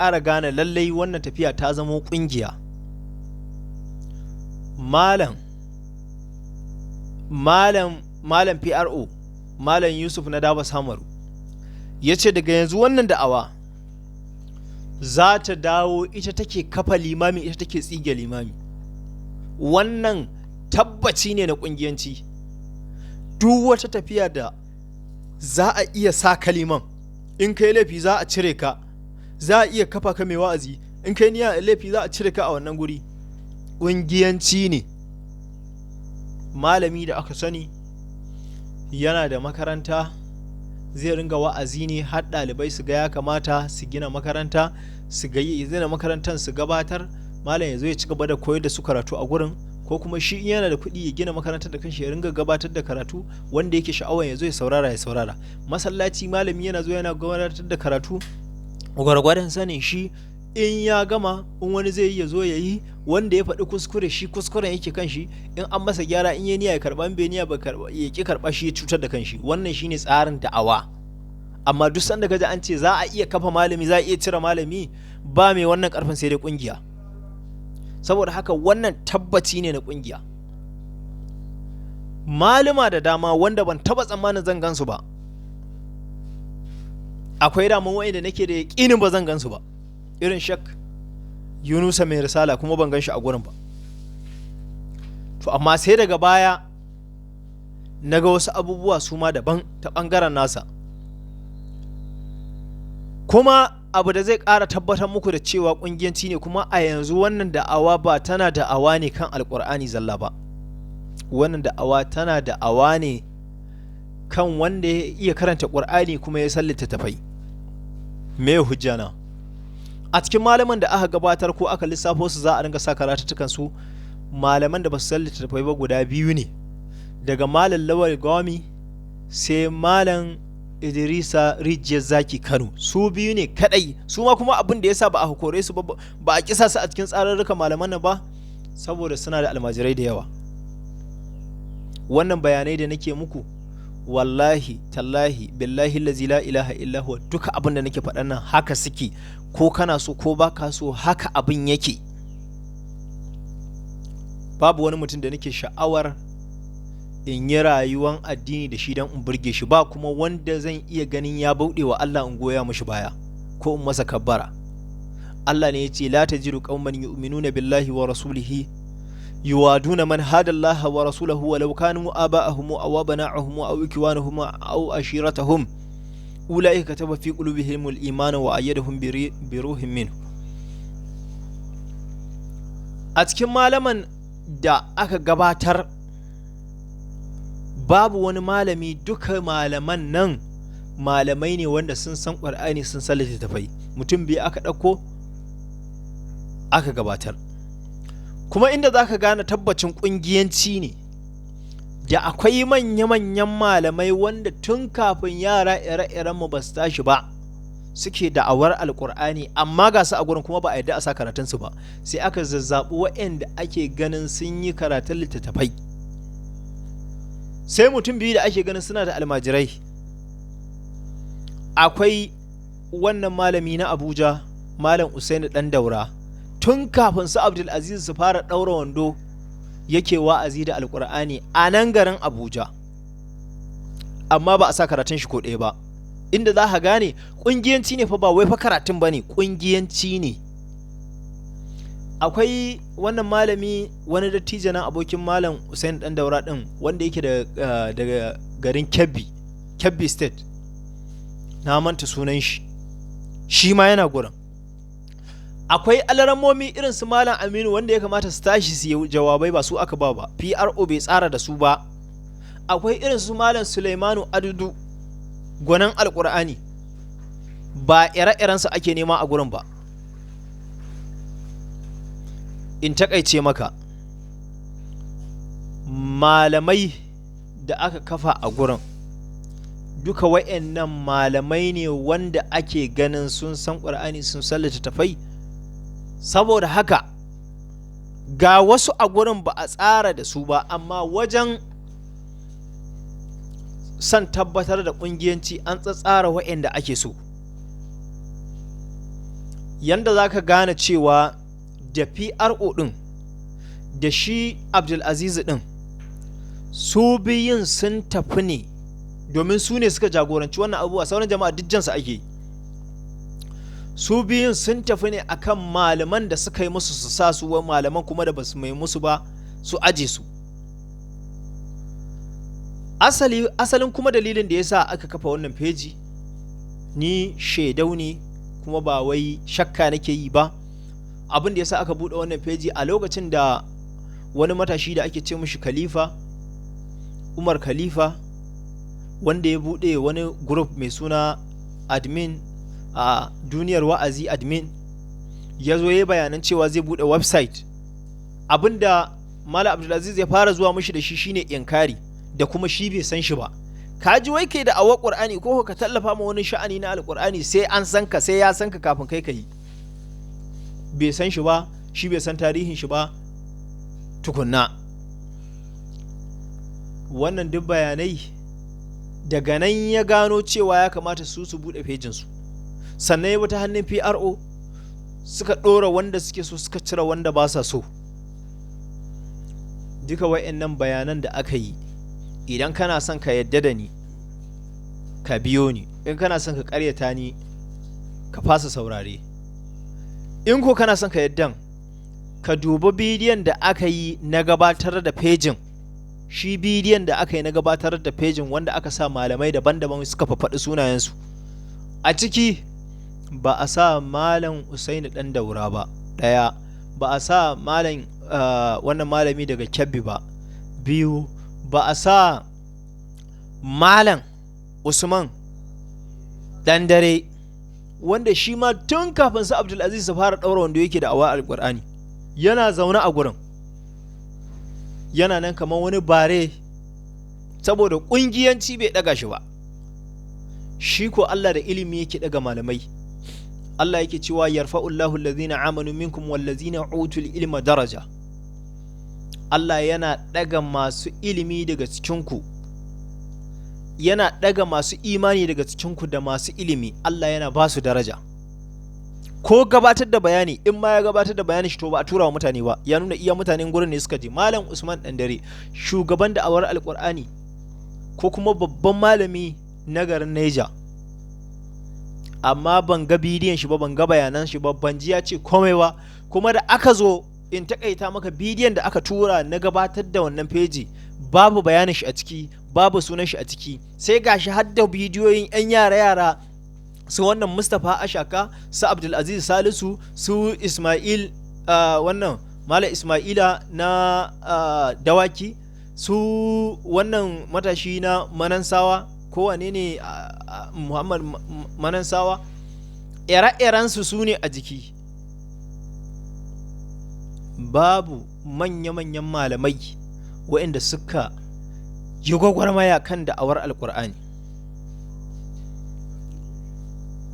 Ƙara gane lallai wannan tafiya ta zamo ƙungiya. Malam malam malam PRO, Malam Yusuf na Daba Samaru, ya ce daga yanzu wannan da'awa za ta dawo ita take kafa limami, ita take tsige limami. Wannan tabbaci ne na ƙungiyanci. Duk wata tafiya da za a iya sa kaliman, in kai laifi za a cire ka, za a iya kafa ka mai wa'azi, in kai niyya laifi za a cire ka a wannan guri, ƙungiyanci ne. Malami da aka sani yana da makaranta zai ringa wa'azi ne har ɗalibai su ga ya kamata su gina makaranta, su ga gina makarantar su gabatar, malam ya zo ya ci gaba da koyar da su karatu a gurin, ko kuma shi in yana da kuɗi ya gina makarantar da kanshi ya ringa gabatar da karatu, wanda yake sha'awar ya zo ya saurara ya saurara. Masallaci malami yana zo yana gabatar da karatu gwargwadon sanin shi, in ya gama in wani zai yi ya zo ya yi, wanda ya faɗi kuskure shi kuskuren yake kan shi, in an masa gyara in ya niyya ya karɓa, in bai niyya ba ya ki karɓa, shi ya cutar da kanshi. Wannan shine tsarin da'awa. Amma duk sanda kaji an ce za a iya kafa malami, za a iya cire malami, ba mai wannan karfin sai dai kungiya. Saboda haka wannan tabbaci ne na kungiya. Malama da dama wanda ban taba tsammanin zan gansu ba, akwai daman wa'inda nake da yaƙinin ba zan gansu ba, irin Shak Yunusa mai risala, kuma ban gan shi a gurin ba. To amma sai daga baya na ga wasu abubuwa su ma daban ta ɓangaren nasa. Kuma abu da zai ƙara tabbatar muku da cewa ƙungiyanci ne, kuma a yanzu wannan da'awa ba tana da'awa ne kan Alƙur'ani zalla ba, wannan da'awa tana da'awa ne kan wanda ya iya karanta Ƙur'ani kuma ya san littattafai. Me hujja na? A cikin malaman da aka gabatar ko aka lissafo su za a ringa sa karatuttukan su, malaman da ba su san littattafai ba guda biyu ne, daga Malam Lawal Gomi sai Malam Idrisa Rijiyar Zaki Kano. Su biyu ne kadai. Su ma kuma abin da yasa ba a kore su ba, ba a kisa su a cikin tsararrukan malaman nan ba, saboda suna da almajirai da yawa. Wannan bayanai da nake muku, wallahi tallahi billahi lazi la ilaha illa huwa, duka abin da nake faɗan nan haka suke, ko kana so ko baka so haka abin yake. Babu wani mutum da nake sha'awar in yi rayuwan addini da shi don in burge shi, ba kuma wanda zan iya ganin ya bauɗe wa Allah in goya mashi baya ko in masa kabbara. Allah ne ya ce la tajidu qauman yu'minuna billahi wa rasulihi yuwaduna man hada Allah wa rasulahu walau kanu aba'ahum aw abana'ahum aw ikwanahum aw ashiratahum ulaika kataba fi qulubihim al-iman wa ayyadahum bi ruhin minhu. A cikin malaman da aka gabatar babu wani malami, duka malaman nan malamai ne wanda sun san Ƙur'ani, sun san littattafai. Mutum biyu aka ɗauko aka gabatar. Kuma inda za ka gane tabbacin ƙungiyanci ne, da akwai manya-manyan malamai wanda tun kafin yara ire-irenmu ba su tashi ba suke da'awar Alƙur'ani, amma ga su a gurin kuma ba a yarda a sa karatunsu ba, sai aka zazzaɓi waɗanda ake ganin sun yi karatun littattafai. Sai mutum biyu da ake ganin suna da almajirai. Akwai wannan malami na Abuja, Malam Usaini Dan Daura, tun kafin su Abdulaziz su fara ɗaura wando yake wa'azi da Alƙur'ani a nan garin Abuja, amma ba a sa karatun shi ko ɗaya ba. Inda za ka gane ƙungiyanci ne fa, ba wai fa karatun ba ne, ƙungiyanci ne. Akwai wannan malami, wani dattijo nan abokin Malam Usain Dan Daura din, wanda yake daga garin Kebbi, Kebbi State, na manta sunan shi, shi ma yana gurin. Akwai alarammomi irin su Malam Aminu wanda ya kamata su tashi su yi jawabai, ba su aka ba ba, PRO bai tsara da su ba. Akwai irin su Malam Sulaimanu Adudu, gwanin Alkur'ani, ba ire-irensu ake nema a gurin ba. In takaice maka, malamai da aka kafa a gurin duka wa'annan malamai ne wanda ake ganin sun san Ƙur'ani, sun san littattafai. Saboda haka ga wasu a gurin ba a tsara da su ba, amma wajen son tabbatar da ƙungiyanci an tsatsara wa'anda ake so. Yanda za ka gane cewa da PRO ɗin da shi Abdulaziz ɗin su biyun sun tafi ne domin su ne suka jagoranci wannan abubuwa, sauran jama'a duk jansu ake yi. Su biyun sun tafi ne akan malaman da suka yi musu su sa su, malaman kuma da basu mai musu ba su aje su. Asalin kuma dalilin da yasa aka kafa wannan feji, ni shaidau ne kuma ba wai shakka nake yi ba. Abin da yasa aka buɗe wannan feji a lokacin da wani matashi da ake ce mishi Khalifa Umar Khalifa, wanda ya buɗe wani group mai suna admin a duniyar wa'azi admin, ya zo ya bayanan cewa zai buɗe website. Abinda Malam Abdulaziz ya fara zuwa mishi da shi shine inkari da kuma shi bai san shi ba. Ka ji wai kai da awa Qur'ani ko ka tallafa ma wani sha'ani na Alqur'ani sai an san ka, sai ya san ka kafin kai ka yi. Bai san shi ba, shi bai san tarihin shi ba tukunna. Wannan duk bayanai daga nan ya gano cewa ya kamata su buɗe fejinsu. Sannan ya bi ta hannun PRO suka ɗora wanda suke so, suka cire wanda ba sa so. Duka wa'annan bayanan da aka yi, idan kana son ka yadda da ni ka biyo ni, in kana son ka ƙaryata ni ka fasa saurare. In ko kana son ka yaddan, ka dubi bidiyon da aka yi na gabatar da fejin. Shi bidiyon da aka yi na gabatar da fejin wanda aka sa malamai daban-daban suka faɗi sunayensu a ciki, ba a sa Malam Usaini ɗan Daura ba, ɗaya, ba a sa malam wannan malami daga Kebbi ba, biyu, ba a sa Malam Usman ɗan Dare, wanda shi ma tun kafin su Abdulaziz su fara ɗaura wanda yake da awa Alƙur'ani, yana zaune a gurin, yana nan kamar wani bare saboda ƙungiyanci bai ɗaga shi ba. Shi ko Allah da ilimi yake ɗaga malamai. Allah yake cewa yarfa'ullahu allazina amanu minkum wallazina utul ilma daraja. Allah yana ɗaga masu ilimi daga cikinku, yana ɗaga masu imani daga cikinku da masu ilimi, Allah yana ba su daraja. Ko gabatar da bayani, in ma ya gabatar da bayani shi to ba a tura wa mutane ba, ya nuna iya mutanen gurin ne suka je. Malam Usman Ɗandare, shugaban da'awar Alƙur'ani ko kuma babban malami na garin Neja, amma ban ga bidiyon shi ba, ban ga bayanan shi ba, ban ji ya ce komai ba. Kuma da aka zo, in takaita maka, bidiyon da aka tura na gabatar da wannan feji babu bayanin shi a ciki, babu sunan shi a ciki. Sai gashi har da bidiyoyin 'yan yara-yara su wannan Mustapha Ashaka, su Abdulaziz Salisu, su Ismail, wannan Malam Ismaila na Dawaki, su wannan matashi na Manansawa, ko wane ne, Muhammad Manansawa, ire-irensu su ne a jiki. Babu manya-manyan malamai waɗanda suka yi gwagwarmaya kan da'awar Alƙur'ani.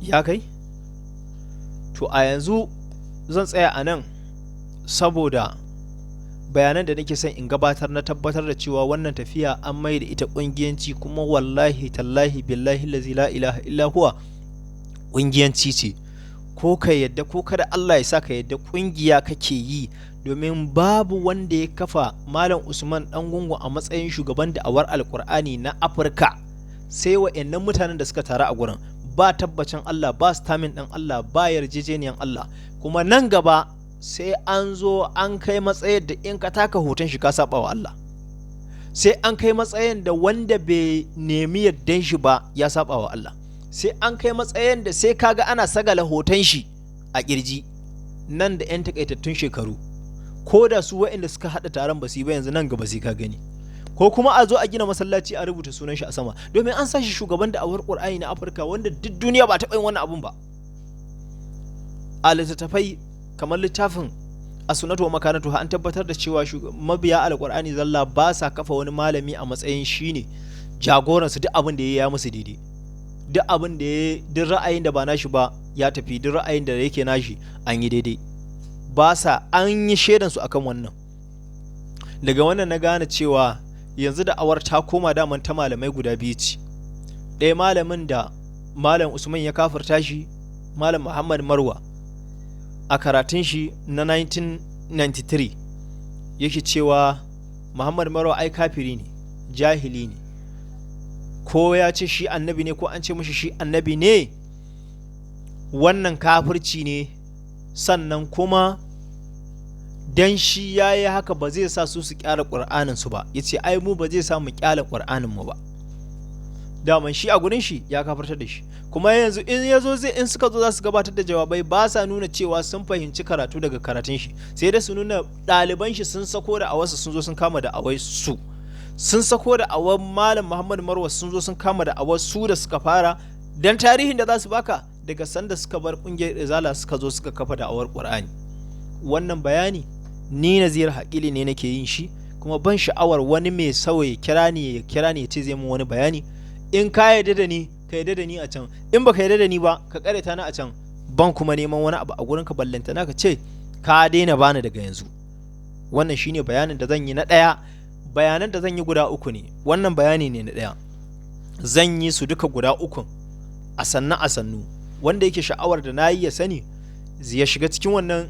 Ya kai? To a yanzu zan tsaya a nan saboda bayanan da nake son in gabatar na tabbatar da cewa wannan tafiya an mai da ita ƙungiyanci, kuma wallahi tallahi billahi lazi la ilaha illa huwa ƙungiyanci ce. Ko ka yadda ko kada Allah ya sa ka yadda, ƙungiya kake yi, domin babu wanda ya kafa Malam Usman ɗan Gungu a matsayin shugaban da'awar Alƙur'ani na Afirka sai wa'annan mutanen da suka taru a gurin. Ba tabbacin Allah, ba stamin ɗin Allah, ba yarjejeniyan Allah. Kuma nan gaba sai an zo an kai matsayin da in ka taka hoton shi ka saba wa Allah. Sai an kai matsayin da wanda bai nemi yardan shi ba ya saba wa Allah. Sai an kai matsayin da sai kaga ana sagala hoton shi a kirji nan da 'yan takaitattun shekaru. Ko da su waɗanda suka haɗa taron ba su yi ba yanzu, nan gaba sai ka gani. Ko kuma a zo a gina masallaci a rubuta sunan shi a sama, domin an sa shi shugaban da'awar Qur'ani na Afirka, wanda duk duniya ba taɓa yin wannan abun ba. A littattafai kamar littafin As-Sunnatu wa Makanatu an tabbatar da cewa mabiya Alƙur'ani zalla ba sa kafa wani malami a matsayin shine jagoransu. Duk abin da ya musu daidai, duk abin da ya duk ra'ayin da ba nashi ba ya tafi, duk ra'ayin da yake nashi an yi daidai. Ba sa an yi shaidan su akan wannan. Daga wannan na gane cewa yanzu da awar ta koma daman ta malamai guda biyu ce. Ɗaya malamin da Malam Usman ya kafirta shi, Malam Muhammad Marwa. A karatun shi na 1993 yake cewa Muhammad Marwa ai kafiri ne, jahili ne, ko ya ce shi annabi ne ko an ce mashi shi annabi ne, wannan kafirci ne. Sannan kuma dan shi ya yi haka ba zai sa su su kyara ƙur'aninsu ba. Ya ce ai mu ba zai sa mu kyala ƙur'aninmu ba. Daman shi a gurin shi ya kafartar da shi. Kuma yanzu in ya zo zai, in suka zo za su gabatar da jawabai, ba sa nuna cewa sun fahimci karatu daga karatun shi, sai dai su nuna ɗaliban shi sun sako da awarsu, sun zo sun kama da awai su, sun sako da awar Malam Muhammad Marwa, sun zo sun kama da awar su da suka fara. Dan tarihin da za su baka, daga sanda suka bar kungiyar Izala suka zo suka kafa da awar Qur'ani. Wannan bayani ni Nazir Haƙili ne nake yin shi, kuma ban sha'awar wani mai sauya kira ni ya ce zai mun wani bayani. In ka yarda da ni, ka yarda da ni a can. In baka yarda da ni ba, ka kareta ni a can. Ban kuma neman wani abu a gurin ka, ballantana ka ce ka daina bani daga yanzu. Wannan shine bayanin da zan yi na ɗaya. Bayanan da zan yi guda uku ne. Wannan bayani ne na ɗaya. Zan yi su duka guda ukun a sannu a sannu. Wanda yake sha'awar da na yi ya sani, ya shiga cikin wannan.